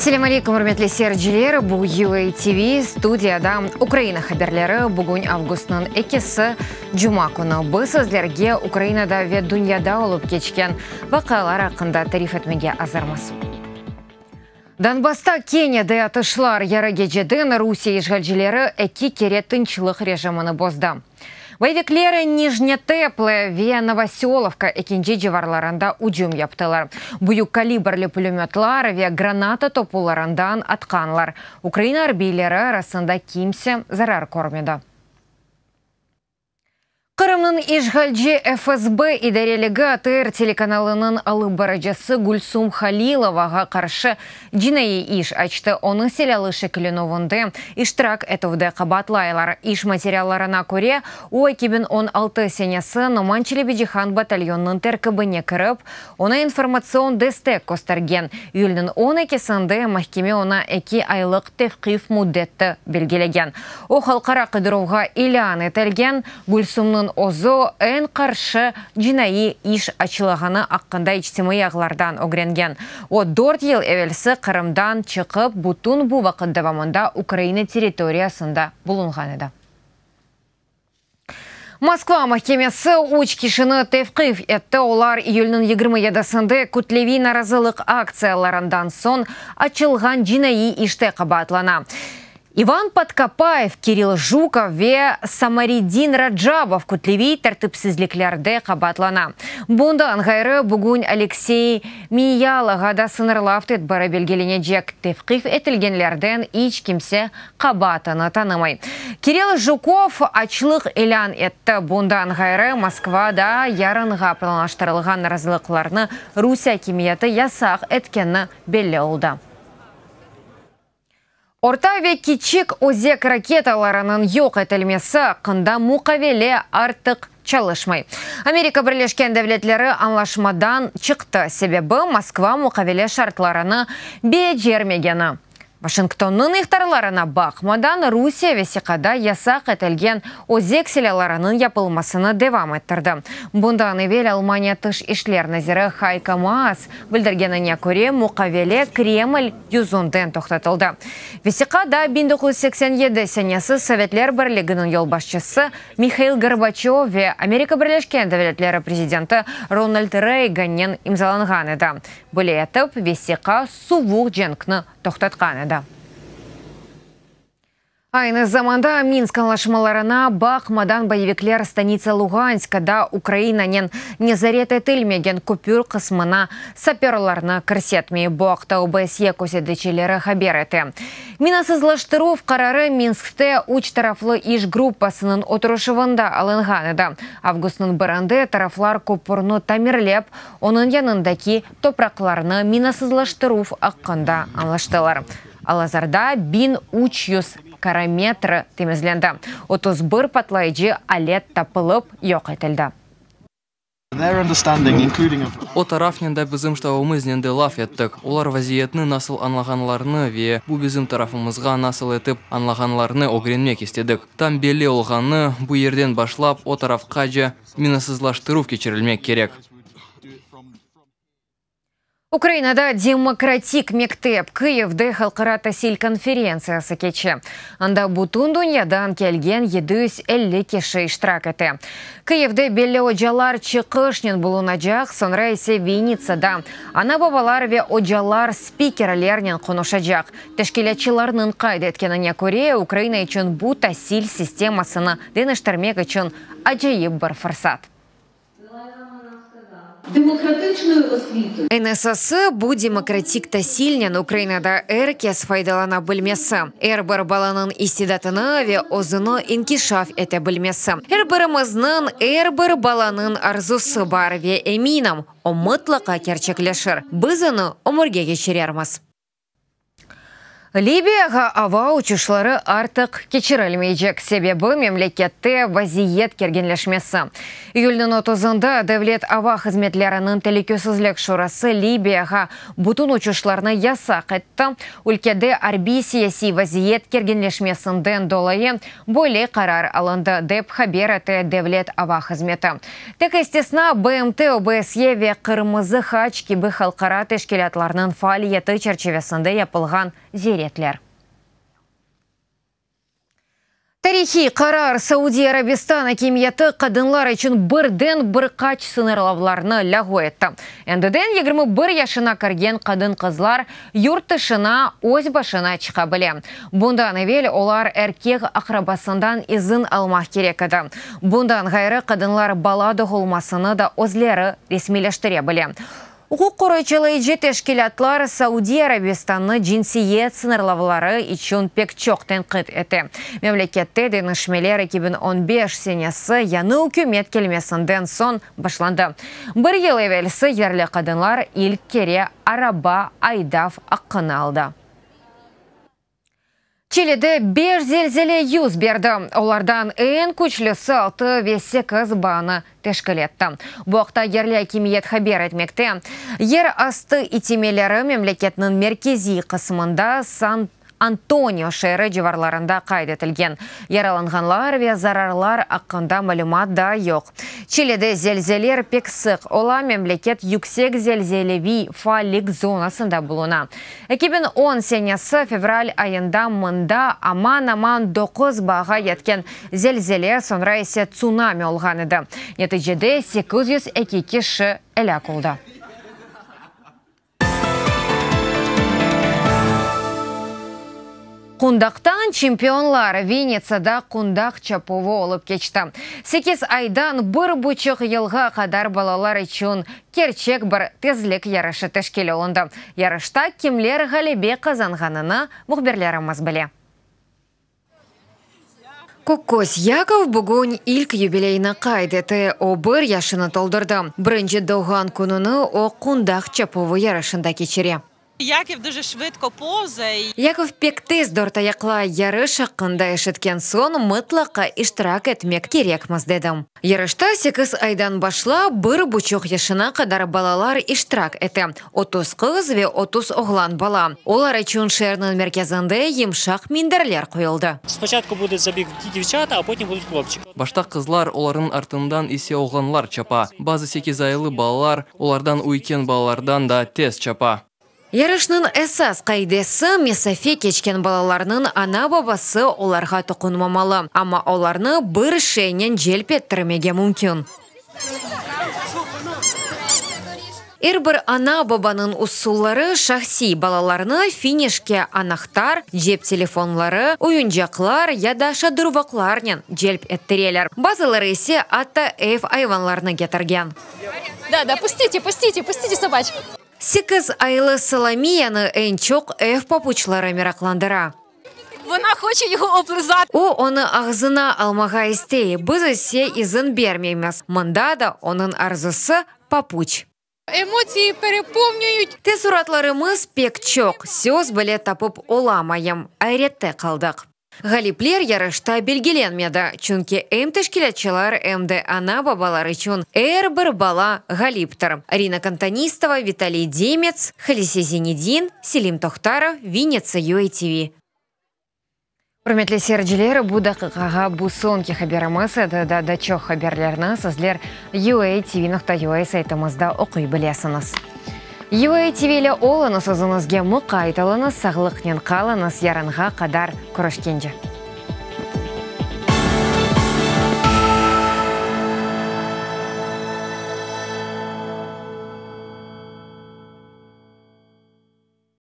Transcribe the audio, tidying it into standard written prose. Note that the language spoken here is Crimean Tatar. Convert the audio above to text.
Selâm aleykum, ürmetli seyirciler! Bu UA TV, studiyada Ukraina haberleri. Bugün avgustnıñ ekisi, cuma künü. Biz sizlerge Ukrainada ve dünyada olıp keçken vaqialar aqqında tarif etmege azırmız. Donbassta kene de atışlar, yarı geceden Rusiye işğalcileri eki kere tınçlıq rejimini bozdı. Boyevikler Nijne Teple ve Novosölovka ekinci civarlarında ücüm yaptılar. Büyük kalibrli pülemötlar ve granata topularından atqanlar. Ukraina arbiyleri arasında kimse zarar körmedi. Qırımnıñ işğalci FSB idareligi ATR telekanalınıñ alıp barıcısı Gülsum Halilovağa qarşı cinaiy iş açtı. Onı silâlı şekillenüvinde iştirak etüvde qabaatlaylar. İş materiallarına köre, o, 2016 senesi Noman Çelebicihan batalyonınıñ terkibine kirip, oña informatsion destek köstergen. İyülniñ on ekisinde mahkeme oña eki aylıq tevqif müddeti belgilegen. O, halqara qıdıruvğa ilân etilgen. Gülsumnıñ özü eñ qarşı cinaiy iş açılağanı aqqında içtimaiy ağlardan ögrengen. O, dört yıl evelsi Qırımdan çıqıp, bütün bu vaqıt devamında Ukraina territoriyasında bulunğan edi. Moskva mahkemesi üç kişini tevqif etti, olar iyülniñ 27-sinde kütleviy narazılıq aktsiyalarından soñ açılğan cinaiy işte qabaatlana. İvan Podkopayev, Kirill Jukov ve Samaridin Racabov kütleviy tertipsizliklerde qabaatlana. Bundan ğayrı, bugün Aleksey Menyaylonı da sıñırlav tedbiri belgilenecek. Tevqif etilgenlerden iç kimse qabaatını tanımay. Kirill Jukov açlıq ilân etti. Bundan ğayrı, Moskvada yarınğa planlaştırılğan narazılıqlarnı Rusiye akimiyeti yasaq etkeni belli oldı. Orta ve kiçik özek raketalarınıñ yoq etilmesi aqqında muqavele artıq çalışmay. Amerika Birleşken Devletleri añlaşmadan çıqtı. Sebebi, Moskva muqavele şartlarını becermegeni. Vaşingtonnıñ ihtarlarına baqmadan, Rusiye vesiqada yasaq etilgen özek silâlarınıñ yapılmasını devam ettirdi. Bundan evel Almaniya Tış işler naziri Hayko Maas bildirgenine köre, muqavele Kreml yüzünden toqtatıldı. Vesiqa da 1987 senesi Sovetler Birliginiñ yolbaşçısı Mihail Gorbaçöv ve Amerika Birleşken Devletleri prezidenti Ronald Reygannen imzalanğan edi. Böyle etip, vesiqa suvuq cenkni toqtatqan edi. Aynı zamanda Minsk añlaşmalarına baqmadan boyevikler Stanitsa Luganskada Ukrainanen nezaret etilmegen köpür qısmına sapörlarnı kirsetmey. Bu aqta OBSYE közeticileri haber ete. Minasızlaştıruv qararı Minskte üç taraflı iş gruppasınıñ oturışuvında alınğan edi. Avgustnıñ birinde taraflar köpürni tamirlep, onıñ yanındaki topraqlarnı minasızlaştıruv aqqında añlaştılar. Al-azırda 1300 kare metr temizlendi, 31 patlayıcı alet tapılıp yoq etildi. O tarafnen de bizim ştabımıznen de laf ettik. Olar vaziyetni nasıl añlağanlarını ve bu bizim tarafımızğa nasıl etip añlağanlarını ögrenmek istedik. Tam belli olğanı, bu yerden başlap o tarafqace minasızlaştıruv keçirilmek kerek. Ukrainada demokratik mektep, Kıyivde halqara tasil konferentsiyası keçe. Anda bütün dünyadan kelgen 750 kişi iştirak ete. Kıyivde belli ocalar çıqışnen bulunacaq, soñra ise Vinnitsada ana-babalar ve ocalar spikerlernen qonuşacaq. Teşkilâtçılarnıñ qayd etkenine köre, Ukraina içün bu tasil sistemasını deñiştirmek içün acayip bir fırsat. Eñ esası, bu demokratik tasilnen Ukrainada er kes faydalana bilmesi, er bir balanıñ istidatını ve özüni inkişaf ete bilmesi. Er birimizniñ, er bir balanıñ arzusı bar ve eminim, o mıtlaqa kerçekleşir. Biz onı ömürge keçirermiz. Libiyağa ava uçuşları artıq keçirilmeycek, sebebi, memlekette vaziyet kerginleşmesi. İyülniñ otuzında Devlet ava hızmetleriniñ telükesizlik şurası Libiyağa bütün uçuşlarnı yasaq etti. Ülkede arbiy-siyasiy vaziyet kerginleşmesinden dolayı böyle qarar alındı, dep haber ete Devlet ava hızmeti. Tek istisna, BMT, OBSYE ve Qırmızı Haç kibi halqara teşkilâtlarnıñ faaliyeti çerçivesinde yapılğan ziyaretler. Tarihiy qarar, Saudiy Arabistan akimiyeti qadınlar içün birden bir qaç sıñırlavlarnı lâğu etti. Endiden 21 yaşına kirgen qadın-qızlar yurt tışına öz başına çıqa bile. Bundan evel olar erkek aqrabasından izin almaq kerek edi. Bundan ğayrı, qadınlar bala doğulmasını da özleri resmiyleştire bile. Uquq qorçalayıcı teşkilâtlar Saudiy Arabistannı cinsiyet sıñırlavları içün pek çoq tenqit ete. Memlekette deñişmeler 2015 senesi yañı ükümet kelmesinden soñ başlandı. Bir yıl evelsi yerli qadınlar ilk kere araba aydav aqqını aldı. Çilide beş zelzele yüz berdi, olardan eñ küçlüsi altı ve sekiz baanı teşkil etti. Bu aqta yerli akimiyet haber etmekte. Yer astı itimeleri memleketniñ merkeziy qısmında San Antonio şeeri civarlarında qayd etilgen. Yaralanğanlar ve zararlar aqqında malümat daa yoq. Çilide zelzeler pek sıq ola, memleket yüksek zelzeleviy faallik zonasında buluna. 2010 senesi fevral ayında mında aman-aman doquz baağa yetken zelzele, soñra ise tsunami olğan edi. Neticede 802 kişi elâk oldı. Qundaqtan çempionlar, Vinnitsada qundaq çapuvı olıp keçti. Sekiz aydan bir buçuq yılğa qadar balalar içün kerçek bir tezlik yarışı teşkil olundı. Yarışta kimler ğalebe qazanğanını mühbirlerimiz bile. Kökköz Yakov bugün ilk yubileyini qayd ete, o bir yaşını toldurdı. Birinci doğğan kününi o qundaq çapuvı yarışında keçire. Yakiv duje şvıdko povzay. Yakov pek tez dörtayaqlay, yarış aqqında eşitken soñ, mıtlaqa iştirak etmek kerekmiz, dedim. Yarışta sekiz aydan başlap bir buçuq yaşına qadar balalar iştirak ete, 30 qız ve 30 oğlan bala. Olar içün şeerniñ merkezinde yımşaq minderler qoyuldı. Spoçatku bude zabig divçata, a potim budut hlopçiki. Başta qızlar, olarnıñ artından ise oğlanlar çapa. Bazı sekizaylı balalar, olardan üyken balalardan da tez çapa. Yarışnıñ esas qaidesi, mesafe keçken balalarnıñ ana-babası olarğa toqunmamalı, amma olarnı bir şeynen celp ettirmege mümkün. Er bir ana-babanıñ usulları şahsiy, balalarnı finişke anahtar, cep telefonları, oyuncaqlar ya da şadurvaqlarnen celp ettireler, bazıları ise atta ev ayvanlarını ketirgen. Da, da, pustite, pustite, pustite sobaçku. Sekiz aylı Solomiyanı eñ çoq ev papuçları meraqlandıra. Vona hoçe yogo oblızat. O, onı ağzına almağa istey, biz ise izin bermeymiz. Mında da onıñ arzusı, papuç. Emotsiyi perepovnüyut. Teessuratlarımız pek çoq, söz bile tapıp olamayım, ayrette qaldıq. Ğalipler yarışta belgilenmedi, çünki em teşkilâtçılar, em de ana-babalar içün er bir bala ğaliptir. Arina Kontonistova, Vitaliy Demets, Halise Zinedin, Selim Tohtarov, Vinnitsa, UATV. Ürmetli seyirciler, bu daqiqağa bu soñki haberimiz edi. Daa da çoq haberlerni sizler uatv.ua saytımızda oquy bilesiñiz. UATV ile oluñız, özüñizge muqayt oluñız, sağlıqnen qalıñız, yarınğa qadar körüşkence.